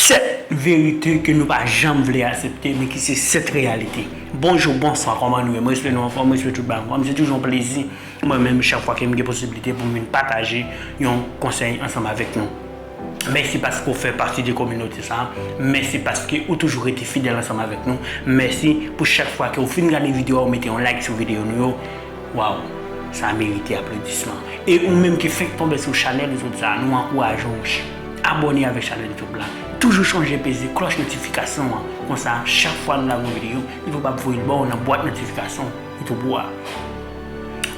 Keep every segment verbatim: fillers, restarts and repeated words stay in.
Sèt verite ke nou pa janm vle aksepte, men ki se sèt reyalite. Bonjou, bonswa, kòman nou ye? Mwen espere nou anfòm, mwen espere tout bagay anfòm. Se toujou yon plezi, mwen menm, chak fwa ke m gen posiblite pou m vin pataje yon konsèy ansanm avèk nou. Mèsi paske w fè pati de kominote sa a. Mèsi paske ou toujou rete fidèl ansanm avèk nou. Mèsi pou chak fwa ke w fin gade videyo a, ou mete yon like sou videyo nou yo. Waw, sa merite aplodisman. E ou menm ki fenk tonbe sou chanèl YouTube sa a, nou ankouraje w abòne avèk chanèl YouTube la. Toujou chonje peze klòch notifikasyon an. Konsa, chak fwa nou lage yon videyo, li pou ap voye l ba w nan bwat notifikasyon YouTube ou a.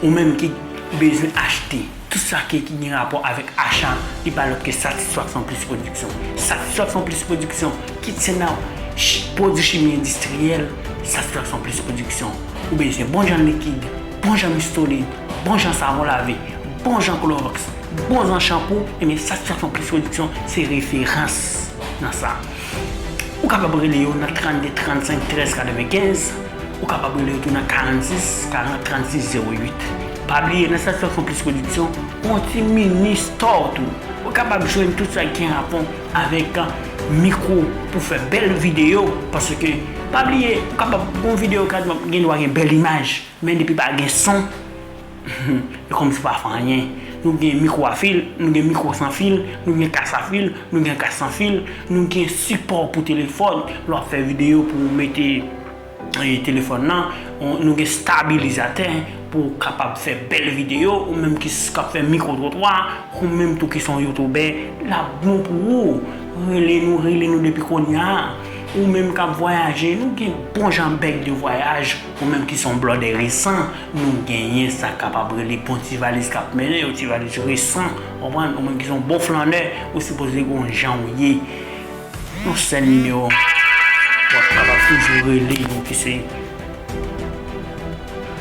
Ou menm ki bezwen achte tout sa ki, ki gen rapò avèk acha, li pa lòt ke Satisfaction Plus Production. Satisfaction Plus Production, kit se nan ch-, pwodui chimi endistriyèl, Satisfaction Plus Production. Ou bezwen bon jan likid, bon jan mistolid, bon jan savon lave, bon jan klowòks, bon jan chanpou, ebyen Satisfaction Plus Production se referans nan sa. Ou kapab rele yo nan trannde trannsenk trèz katrevenkenz, ou kapab rele yo tou nan karannsis karant trannsis zewo uit. Pa bliye, nan Satisfaction Plus Production, yon ti mini store tou. Ou kapab jwenn tout sa ki gen rapò avèk mikwo pou fè bèl videyo, paske, pa bliye, ou kapab gon videyo ka gen dwa gen bèl imaj, men depi pa gen son, e kòmsi pa fè anyen. Nou gen mikwo a fil, nou gen mikwo san fil, nou gen kas a fil, nou gen kas san fil, nou gen sipò pou telefòn, lè w ap fè videyo pou w mete, e, telefòn nan, on, nou gen stabilizatè pou w kapab fè bèl videyo, ou menm ki s-, k ap fè mikwo twotwa, ou menm tou ki se yon youtubè, l ap bon pou ou. Rele nou, rele nou depi kounye a. Ou menm k ap vwayaje, nou gen bon jan bèg de vwayaj. Ou menm ki se yon blòdè resan, nou genyen sa k kapab rele bon ti valiz k ap mennen, yon ti valiz resan, konprann? Ou menm ki se yon bon flannè, ou sipoze gen yon jan w ye. Yon sèl nimewo w ap kapab toujou rele nou ki se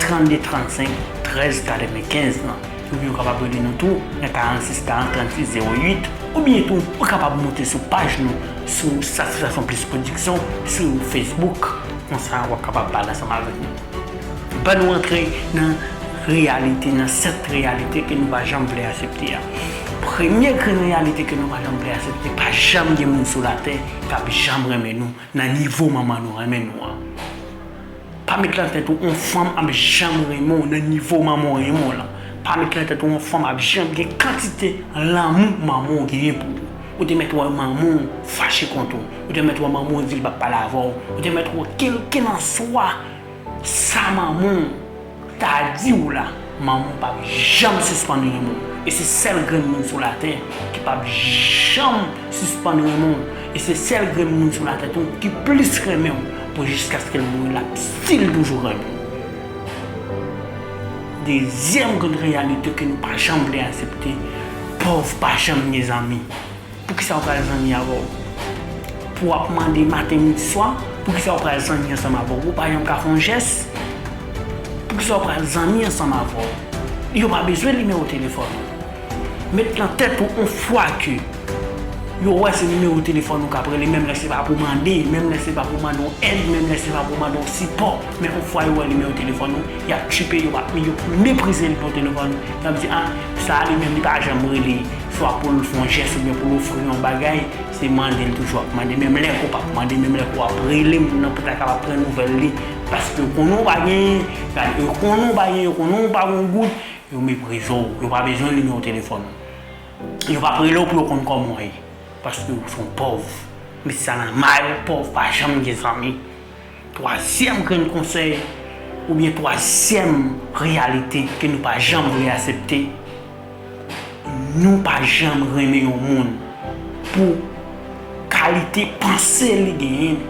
trannde trannsenk trèz katrevenkenz lan. Oubyen ou kapab rele nou tou nan karannsis karant trannsis zewo uit, oubyen tou ou kapab monte sou paj nou sou Satisfaction Plus Production sou Facebook. Konsa w ap kapab pale ansanm avèk nou. Ban nou antre nan reyalite, nan sèt reyalite ke nou pa janm vle aksepte a. Premye grenn reyalite ke nou pa janm vle aksepte, pa janm gen moun sou latè k ap janm renmen nou nan nivo manman nou renmen nou an. Pa met nan tèt ou yon fanm ap janm renmen w nan nivo manman w renmen w lan. Pa met nan tèt ou yon fanm ap janm gen kantite lanmou manman w genyen pou ou. Ou te mèt wè manman w fache kont ou. Ou te mèt wè manman w di l p ap pale avè w. Ou te mèt wè kèlkelanswa sa manman w ta di w la, manman w p ap janm sispann renmen w. E se sèl grenn moun sou latè ki p ap janm sispann renmen w. E se sèl grenn moun sou latè tou ki plis renmen w pou jiskaske l mouri, l ap still toujou renmen w. Dezyèm grenn reyalite ke nou pa janm vle aksepte, pòv pa janm gen zanmi. Poukisa w pral zanmi avè w? Pou w ap mande maten, midi, swa? Poukisa w pral zanmi ansanm avè w? Ou pa janm ka fè yon jès? Poukisa w pral zanmi ansanm avè w? Yo pa bezwen nimewo telefòn ou. Met nan tèt ou yon fwa ke yo wè se nimewo telefòn ou k ap rele, menm lè se pa pou mande, menm lè se pa pou mande yon èd, menm lè se pa pou mande yon sipò. Men yon fwa yo wè nimewo telefòn ou, y ap tchipe, yo p ap, yo meprize nimewo telefòn ou. Y ap di, a, sa a li menm li pa janm rele, swa pou l fè yon jès oubyen pou l ofri yon bagay, se mande l toujou ap mande. Menm lè ke w p ap mande, menm lè ke w ap rele moun nan pou ta kapab pran nouvèl li, paske yo konnen w pa genyen, gade, yo konnen w pa genyen, yo konnen w pa gen yon goud, yo meprize w, yo pa bezwen nimewo telefòn ou. Yo p ap rele w pou yo konn kòman w ye, paske w se yon pòv. Met sa nan may ou, pòv pa janm gen zanmi. Twazyèm grenn konsèy, oubyen twazyèm reyalite ke nou pa janm vle aksepte, nou pa janm renmen yon moun pou kalite panse li genyen,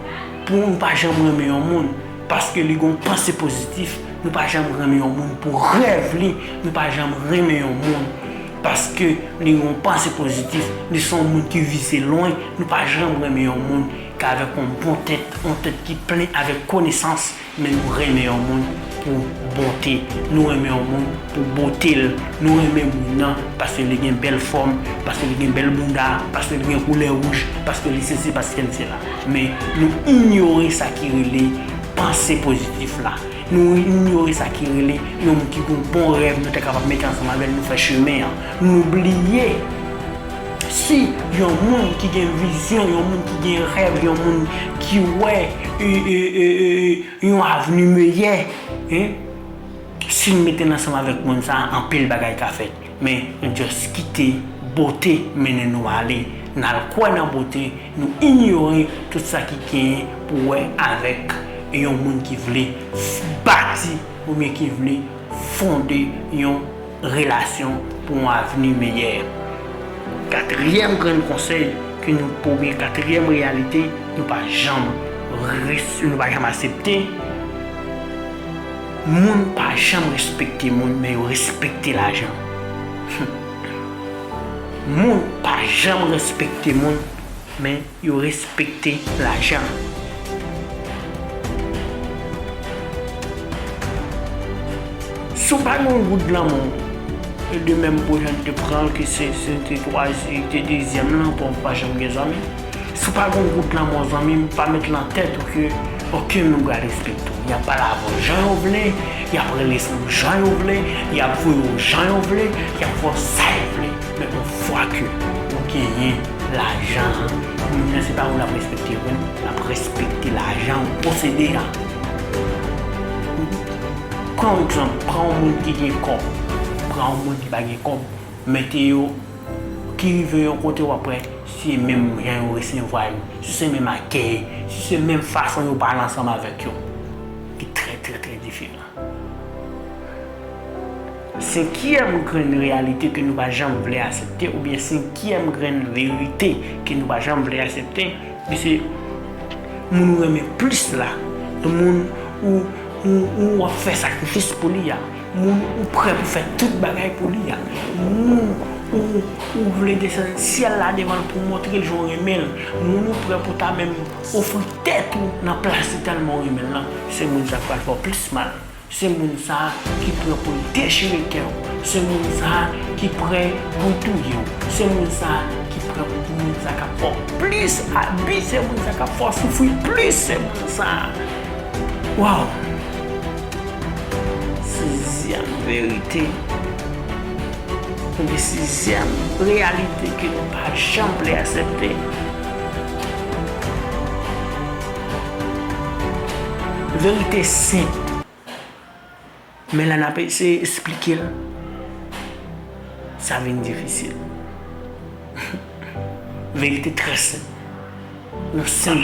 pou nou pa janm renmen yon moun paske li gen yon panse pozitif, nou pa janm renmen yon moun pou rèv li, nou pa janm renmen yon moun paske li gen yon panse pozitif, li se yon moun ki vize lwen, nou pa janm renmen yon moun k avèk yon bon tèt, yon tèt ki plen avèk konesans, men nou renmen yon moun pou bonte, nou renmen yon moun pou bote l, nou renmen moun nan paske li gen bèl fòm, paske li gen bèl bounda, paske li gen koulè wouj, paske li sesi, paske li sela. Men nou inyore sa ki rele panse pozitif la. Nou inyore sa ki rele yon moun ki gen yon bon rèv, nou ta kapab mete ansanm avè l, nou fè chemen an. Nou bliye Si yon moun ki gen vizyon, yon moun ki gen rèv, yon moun ki wè e, e, e, e, e, yon avni meyè, en, si n mete n ansanm avèk moun sa a, anpil bagay ka fèt. Men, nou just kite bote mennen nou ale. N al kwè nan bote, nou inyore tout sa ki genyen pou wè avèk yon moun ki vle bati oubyen ki vle fonde yon relasyon pou yon avni meyè. Katriyèm grenn konsèy ke nou, oubyen katriyèm reyalite, nou pa janm res-, nou pa janm aksepte. Moun pa janm respekte moun, men yo respekte lajan. Moun pa janm respekte moun, men yo respekte lajan. Si w pa gen yon goud lanmò, e de menm pou jan te pran l, ke se, se te twa, se te dezyèm lan, bon, pa janm gen zanmi. Si w pa gen yon goud lanmò, zanmi m, pa met nan tèt ou ke okenn moun pral respekte w. Y ap pale avè w jan yo vle, y ap rele sou w jan yo vle, y ap voye w jan yo vle, y ap fè w sa yo vle. Men yon fwa ke ou genyen lajan an, moun nan se pa ou l ap respekte vre, l ap respekte lajan ou posede a. Pran yon egzanp, pran yon moun ki gen kòb, pran yon moun ki pa gen kòb, mete yo, ki rive yon kote w ap wè, si se menm jan yo resevwa yo, si se menm akèy, si se menm fason yo pale ansanm avèk yo, li trè, trè, trè diferan. Senkyèm grenn reyalite ke nou pa janm vle aksepte, oubyen senkyèm grenn verite ke nou pa janm vle aksepte, men se moun ou renmen plis la, moun ou, ou, ou w ap fè sakrifis pou li a, moun ou prè pou fè tout bagay pou li a, moun ou, ou vle desann syèl la devan l pou w montre l jan w renmen l, moun ou prè pou ta menm ofri tèt ou nan plas li tèlman w renmen l lan, se moun sa k pral fè w plis mal. Se moun sa a ki prè pou l dechire kè w. Se moun sa a ki prè pou l touye w. Se moun sa a ki prè pou moun sa k ap fè w plis abi. Se moun sa k ap fè w soufri plis. Se moun sa a. Waw! Sizyèm verite, oubyen sizyèm reyalite ke nou pa janm vle aksepte. Verite senp. Men lè n ap eseye esplike l, sa vin difisil. Verite trè senp. Yon senp